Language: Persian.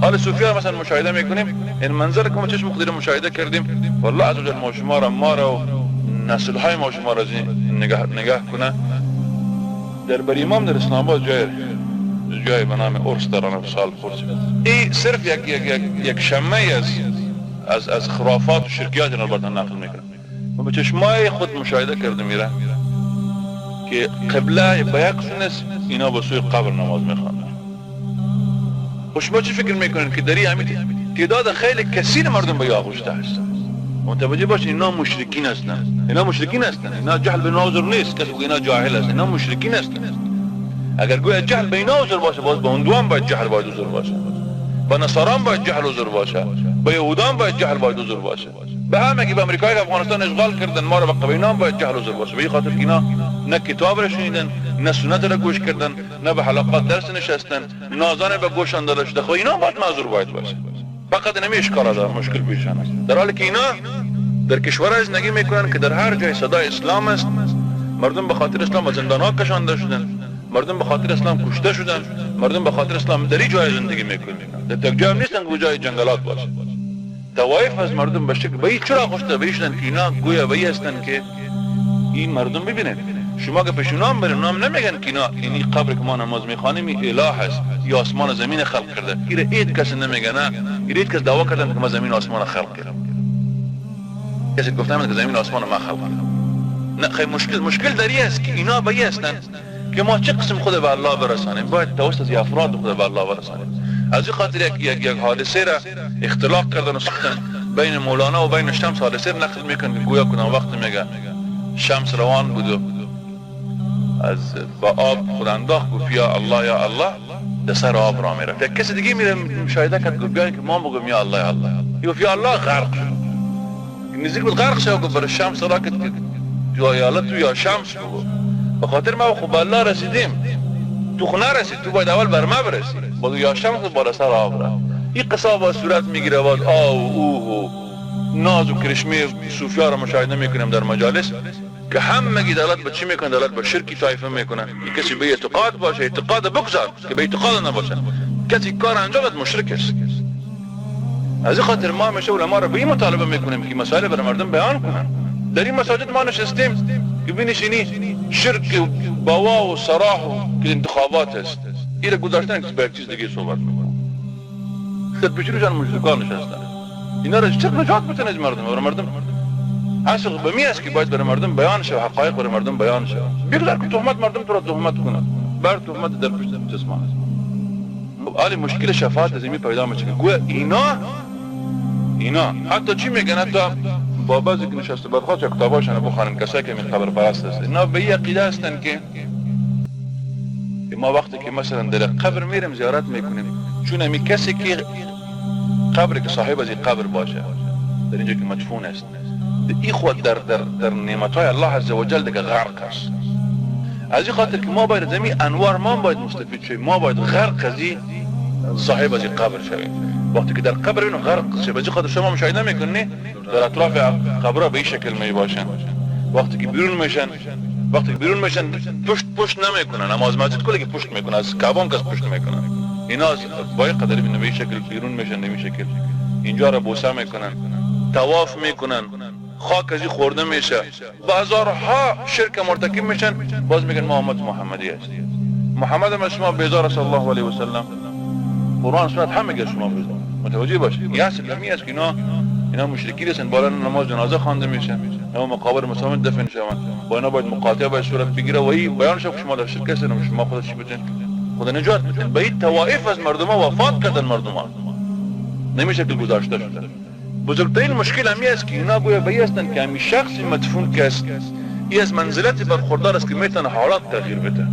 حال صوفیا مثلا مشاهده میکنیم، این منظر که ما چشم خود مشاهده کردیم، والله عز وجل ما شما را، ما را و نسل های ما شما را نگاه کنه. در بر امام در اسلام آباد جای به نام عرس در آن سال خورد. این صرف یک یک یک یک شمه از خرافات و شرکیات اینا براتون نقل میکنم. ما به چشمای خود مشاهده کردم میره که قبله به یک سو، اینا به سوی قبر نماز میخوانند. شما چی فکر میکنین که در همین تعداد خیلی کثیر مردم به یاغوشته هستند؟ متوجه باشین اینا مشرکین هستند، اینا مشرکین هستند، اینا جهل به ناظر نیست، کسی بگه اینا جاهل هستند، اینا مشرکین هستند. اگر گویا جهل به اینا عذر باشه، باز به هندوان باید جهل باید عذر باشه، به نصاران باید جهل عذر باشه، به یهودان باید جهل باید عذر باشه، به همه که به امریکای که افغانستان اشغال کردن ما را به قبیلان باید جهل عذر باشه. به این خاطر که اینا نه کتاب را شنیدن، نه سنت را گوش کردن، نه به حلقات درس نشستن، نه اذان به گوشان داده شده. خب اینا باید معذور باید باشه. فقط نمی اشکال داره، مشکل پیشان است. در حالی که اینا در کشورهای زندگی میکنن که در هر جای صدای اسلام است، مردم به خاطر اسلام از زندان‌ها کشانده شدن، مردم به خاطر اسلام کشته شدن، مردم به خاطر اسلام در این جای زندگی میکنن. در یک جای هم نیستن که جای جنگلات باشه. توایف از مردم به شکل به این چرا خوشته به شدن که اینا گویا به هستن که این مردم ببینن. شما که پیش اونام برین، اونام نمیگن که اینا اینی قبر که ما نماز میخوانیم اله است یا آسمان و زمین خلق کرده. ایره هیچ کس نمیگه، نه ایره هیچ کس دعوا کردن که ما زمین و آسمان خلق کردم. کسی گفته که زمین و آسمان ما خلق کردم. نه خیلی مشکل در این است که اینا به هستن که ما چه قسم خود به الله برسانیم. باید توسط از افراد خود به الله برسانیم. از این خاطر یک حادثه را اختلاق کردن و ساختن بین مولانا و بین شمس. حادثه را نقل میکنن که گویا کنم وقت میگه شمس روان بود و از با آب خود انداخت، گفت یا الله یا الله، در سر آب را میرفت. یک کسی دیگه میره مشاهده کرد، گفت بیاین که ما بگم یا الله یا الله. گفت یا الله، غرق شد. نزدیک بود غرق شد. گفت برای شمس را که یا الله تو یا شمس بگو، به خاطر ما خب الله رسیدیم، تو خو نرسید، تو باید اول بر ما برسی. باز یا شمس بالا سر آب رفت. این قصه با صورت میگیره، باز آو اوه و ناز و کرشمه صوفیا را مشاهده میکنیم در مجالس که همگی دلالت به چی میکنن؟ دلالت به شرکی طایفه میکنن. این کسی به اعتقاد باشه، اعتقاد بگذار که به اعتقاد نباشه، کسی کار انجام داد مشرک است. از این خاطر ما همیشه علما را به این مطالبه میکنیم که مسائل برای مردم بیان کنن. در این مساجد ما نشستیم که بنشینی شرک و بوا و صراح و که انتخابات است، این را گذاشتن که به یک چیز دیگه صحبت میکنن. در پیشروشان مشرکان نشستن. اینا را چه نجات بتن از مردم؟ برای مردم اصل به می است که باید برای مردم بیان شود، حقایق برای مردم بیان شود. بگذار که تهمت مردم تو را تهمت کنند، بر تهمت در پشت جسمان است. آلی مشکل شفاعت از این پیدا میشه که گویا اینا حتی چی میگن؟ حتی با بعضی که نشسته برخواست یا کتاباشان بخوانن، کسایی که من قبر پرست هست، اینا به این عقیده هستن که ما وقتی که مثلا در قبر میریم زیارت میکنیم، چون همی کسی که قبر که صاحب از این قبر باشه در اینجا که مدفون است، این خود در در در نعمت‌های الله عز وجل دیگه غرق است. از این خاطر که ما باید از این انوار ما باید مستفید شویم، ما باید غرق از این صاحب از این قبر شویم. وقتی که در قبر اینو غرق شویم، از این خاطر شما مشاهده میکنی در اطراف قبرها به این شکل می باشن. وقتی که بیرون میشن، وقتی که بیرون میشن پشت نمیکنن، اما از مسجد کلی که پشت میکنن، از کعبه کس پشت میکنن. اینا از با قدر به این شکل بیرون میشن، به این شکل اینجا را بوسه میکنن، طواف میکنن، خاک از خورده میشه، با هزارها شرک مرتکب میشن. باز میگن ما امت محمدی هست. محمد هم شما بیزار صلی الله علیه و سلم، قرآن سنت همه میگه شما بیزار. متوجه باشید این اصل همی است که اینا مشرکین هستن. بالا نماز جنازه خوانده میشه، اینا مقابر مسلمان دفن شوند، با اینا باید مقاطعه باید صورت بگیره و این بیان شه که شما در شرک هستین و شما خود چی بتین، خود نجات بتین. به این طوائف از مردم وفات کردن، مردم نمیشه که گذاشته شده. بزرگترین مشکل همی است که اینا گویا به هستند که همی شخص مدفون که است، ای از منزلت برخوردار است که میتونه حالات تغییر بده.